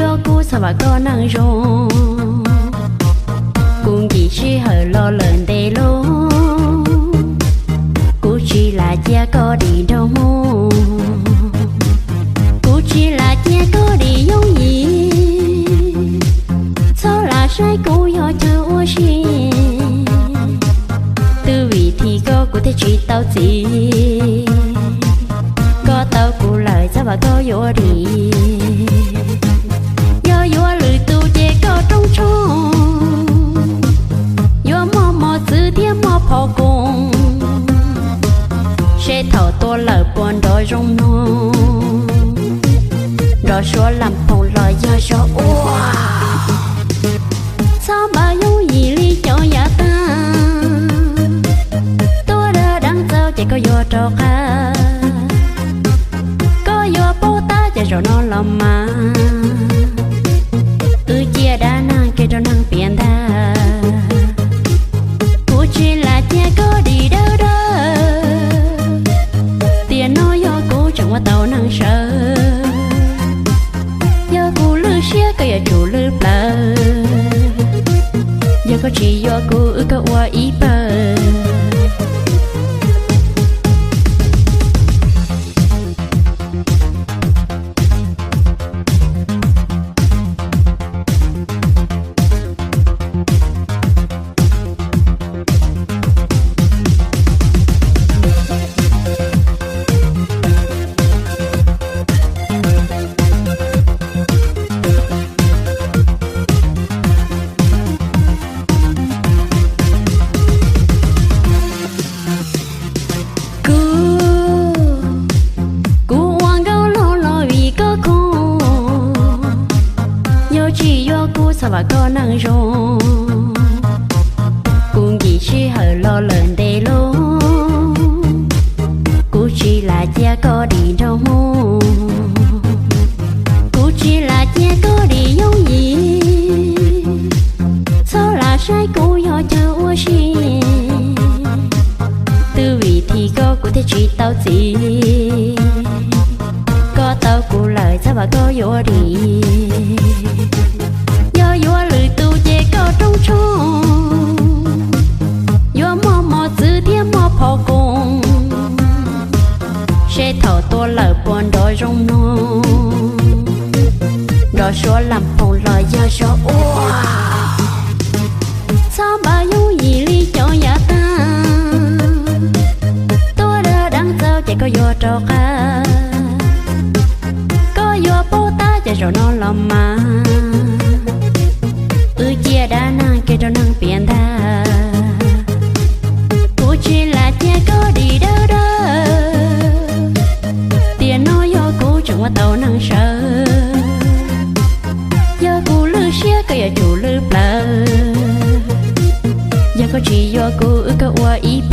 Yuav kuv txhob vam koj neeg zoo, kuv nkim sij hawm los lawm ntev lug. Kuv tsis lam cia koj dim nraug moog, kuv tsis lam cia koj dim yooj yim. Txhob lam saib kuv yog chaw ua si, twb vim txim koj kuv thiaj tsis tau txiv. Koj tau kuv lawm txhob vam koj yuav dim, yog yuav lwm tus ces koj rooj tshoob, yuav muaj mos txwv thiab muaj phov koos, seb thaum tua lawm puas nrov zoo mloog, nrov suab lam phoom los yog zog ua. Txhob npaj yooj yim li cov yav tag, tuaj dag deev txaus ces koj yuav rov qab. Koj yuav paub tab ces zaum no los mas, wb ciaj dab neeg kiag rau neeg piav ntag. Kuv tsis lam cia koj dim dawb dawb, tiam no yog kuv tseem ua tau neeg sawv. Yog kuv lwj siab koj yuav tsum lwj plawv, yog koj tsis yuav kuv wb koj ua ib pawg. Kuv, kuv ua nkauj laug los vim koj khoom, yog tsis yuav kuv txhob vam koj neeg zoo. Kuv nkim sij hawm los lawm ntev lug, kuv tsis lam cia koj dim nraug moog, kuv tsis lam cia koj dim yooj yim. Txhob lam saib kuv yog chaw ua si, twb vim txim koj kuv thiaj tsis tau txiv. Koj tau kuv lawm txhob vam koj yuav dim, yog yuav lwm tus ces koj rooj tshoob, yuav muaj mos txwv thiab muaj phov koos, seb thaum tua lawm puas nrov zoo mloog, nrov suab lam phoom los yog zog ua. Txhob npaj yooj yim li cov yav tag, tuaj dag deev txaus ces koj yuav rov qab. Koj yuav paub tab ces zaum no los mas, wb ciaj dab neeg kiag rau neeg piav ntag. Kuv tsis lam cia koj dim dawb dawb, tiam no yog kuv tseem ua tau neeg sawv. Yog kuv lwj siab koj yuav tsum lwj plawv, yog koj tsis yuav kuv wb koj ua ib